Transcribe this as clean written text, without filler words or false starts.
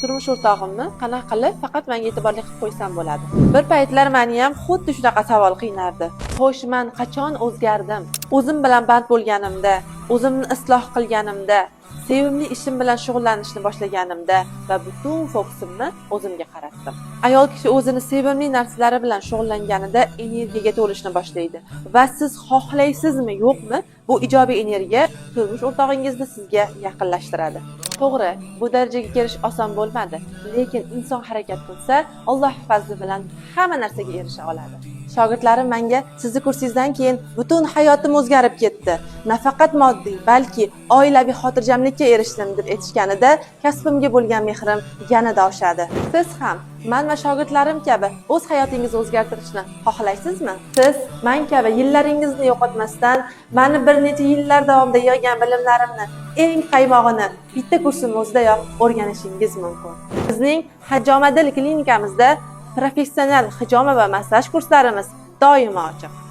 Turmush o'rtog'imni qanaqa qilib faqat menga e'tiborli qilib qo'ysam bo'ladi? Bir paytlar meni ham xuddi shunaqa savol qiynardi. Xo'sh, man qachon o'zgardim? O'zim bilan band bo'lganimda, o'zimni isloh qilganimda, sevimli ishim bilan shug'ullanishni boshlaganimda va butun fokusimni o'zimga qaratdim. Ayol kishi o'zini sevimli narsalari bilan shug'ullanganida energiyaga to'lishni boshlaydi va siz xohlaysizmi, yo'qmi, bu ijobiy energiya turmush o'rtog'ingizni sizga yaqinlashtiradi. To'g'ri, bu darajaga kelish oson bo'lmadi, lekin inson harakat qilsa, Alloh fazli bilan hamma narsaga erisha oladi. Shogirdlarim menga: "Sizni kursingizdan keyin butun hayotim o'zgarib ketdi. Nafaqat moddiy, balki oilaviy xotirjamlikka erishdim", deb aytishganida kasbimga bo'lgan mehrim yanada oshadi. Siz ham man va shogirdlarim kabi o'z hayotingizni o'zgartirishni xohlaysizmi? Siz man kabi yillaringizni yo'qotmasdan, mani bir necha yillar davomida yig'gan bilimlarimni eng qaymog'ini bitta kursim o'zidayoq o'rganishingiz mumkin. Bizning Hajjomadil klinikamizda professional hijoma va massaj kurslarimiz doimo ochiq.